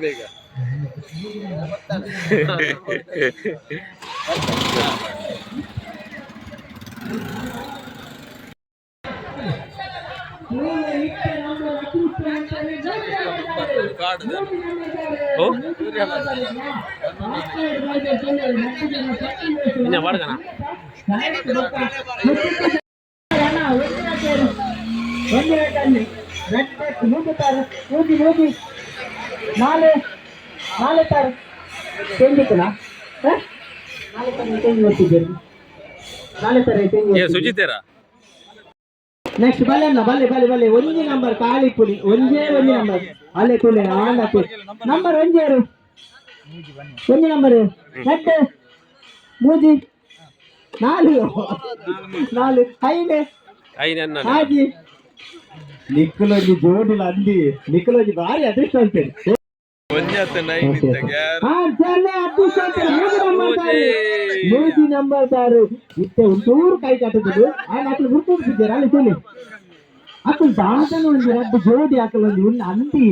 ಬೇಗ. ಓ ಇನ್ನ ಬಾಡ್ಗನ. ಮೂಜಿ ತಾರು, ಮೂಜಿ, ಮೂಜಿ, ನಾಲ್, ನಾಲ್ ತಾರು ಚೇಂಜ್. ನಾಲ್ ತರ ಚೇಂಜ್ ಕೊಡ್ತಿದ್ದೀರಿ, ನಾಲ್ ತರ ಚೇಂಜ್. ಏ ಸುಜಿತೇರಾ? ನೆಕ್ಸ್ಟ್ ಬಲ್ಲೆ ಅಣ್ಣ, ಬಲ್ಲೆ ಬಲ್ಲೆ ಬಲ್ಲೆ. ಒಂಜಿ ನಂಬರ್ ಖಾಲಿ ಪುಲಿ, ಒಂಜೇ ಒಂಜಿ ನಂಬರ್. ಅಲ್ಲೇ ತುಲೆ ಆಂಡ ನಂಬರ್ ಒಂಜೇರು, ಒಂಜಿ ನಂಬರ್ ಎಟ್ಟು, ಮೂಜಿ, ನಾಲು, ನಾಲು, ಐದು. ಐನ. ಹಾಜಿ ನಿಕ್ಕಲೊಂಜಿ ಜೋಡಿಲ ಅಂದಿ, ನಿಕ್ಕಲೊಂಜಿ ಭಾರಿ ಅದೃಷ್ಟ ಅಂತೇಳಿ. ಒಂಜಾತ ನೈನ್ ಇತ್ತ. ಹಾ, ಚಲೆ ಅದೃಷ್ಟ ಅಂತೇಳಿ. ಮೂಜಿ ನಂಬರ್ ತಾರು, ಮೂಜಿ ನಂಬರ್ ತಾರು. ಇತ್ತೆ ಒಂಚೂರು ಕೈ ಕಟ್ಟುದು ಆಯ್ನ ಅಕ್ಲು ಗುರ್ತಿದ್ದಾರೆ. ಅಲ್ಲಿ ತುಲಿ ಅಕುಲು ದಾದನ ಒಂಜಿ ರಡ್ಡ್ ಜೋಡಿ ಅಕಲ್ ಒಂಜಿ ಉನ್ನ ಅಂದಿ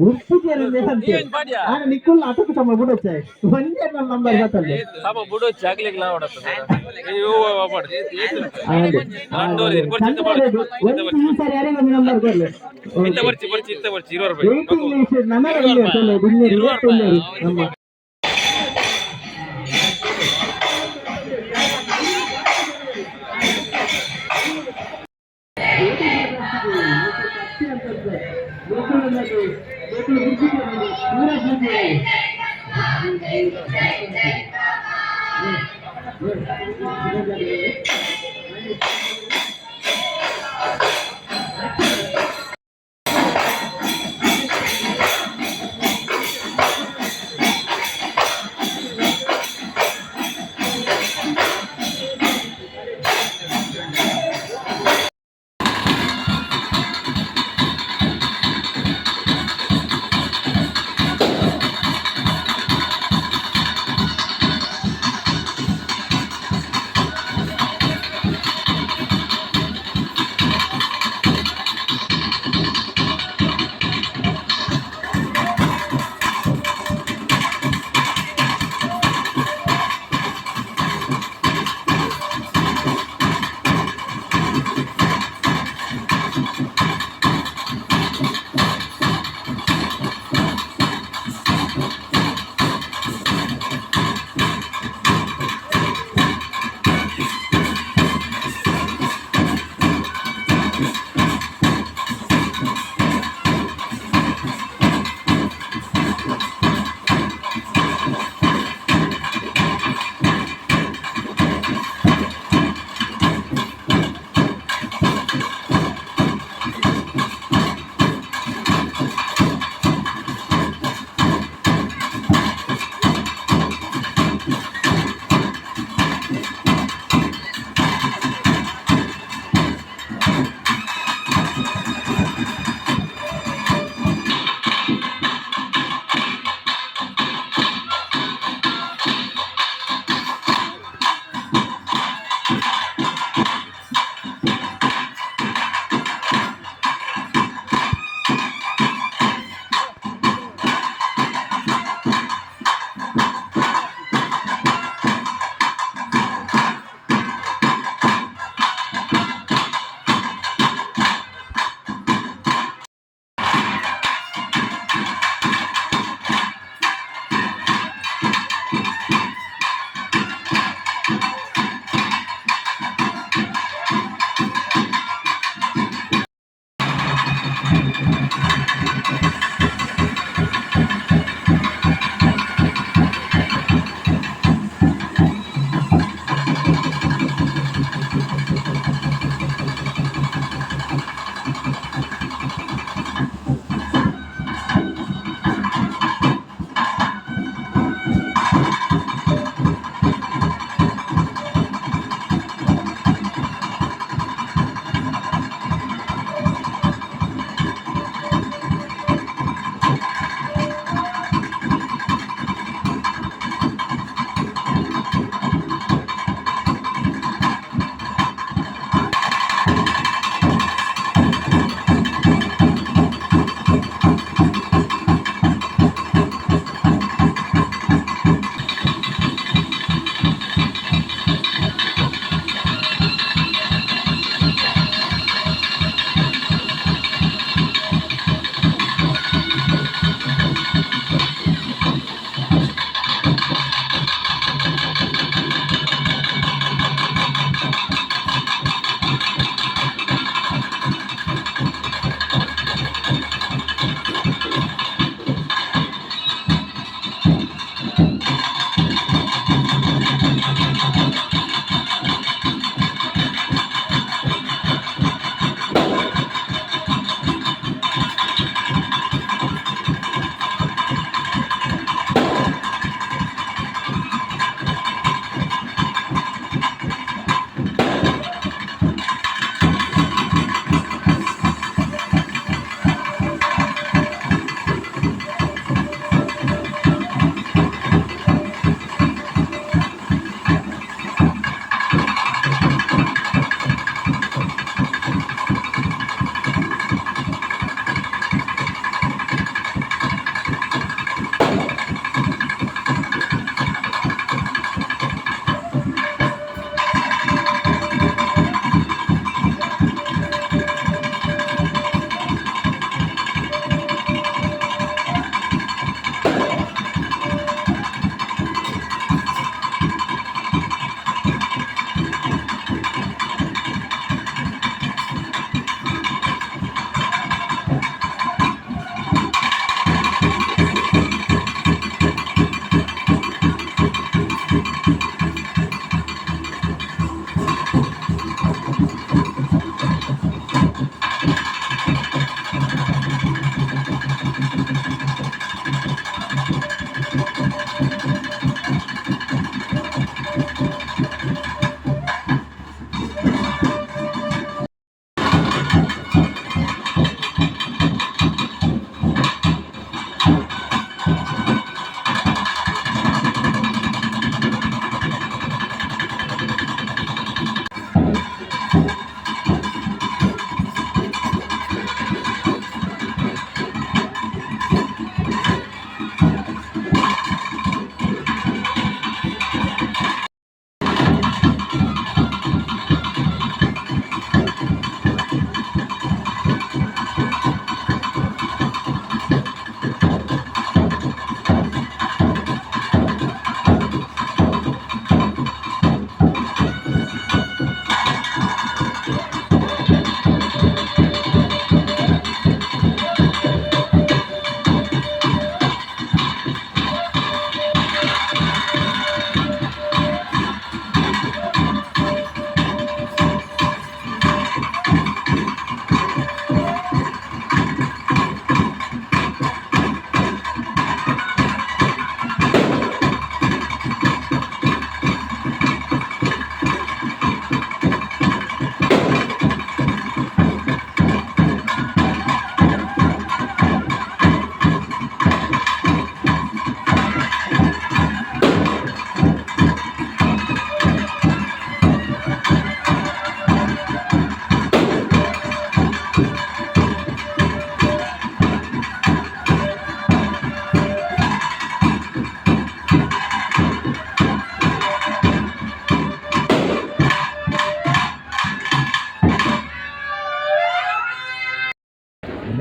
ಗುರ್ತಿದ್ದಾರೆ ಅಂತೆ. ಆನ ನಿಕ್ಕುಲ್ ಅಟಕು ಸಮ ಬಿಡೊಚ್ಚಾಯ್, ಒಂಜೇ ನಂಬರ್ ಗೊತ್ತಲ್ಲ. ಸಮ ಬುಡು ಚಾಕ್ಲಿಗ್ಲಾ ಹೊಡತ್ತದ. ಒಂದು ಈ ಸರಿ ಯಾರಿಗೆ ಒಂದು ನಂಬರ್ ಕೊಡ್ಲಿ. ಇತ್ತ ಬರ್ಚಿ ಬರ್ಚಿ, ಇತ್ತ ಬರ್ಚಿ, 20 ರೂಪಾಯಿ. ವೇಟಿಂಗ್ ಲಿಸ್ಟ್ ನಮರ ಉಲ್ಲೇರು, ಬಿನ್ನೇರು ಇವತ್ತು ಉಲ್ಲೇರು ನಮ್ಮ.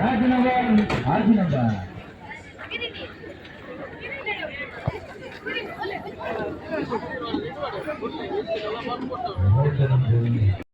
ಎರಡು ನಂಬರ್, ಆಜಿ ನಂಬರ್. ಎರಡು ನಂಬರ್.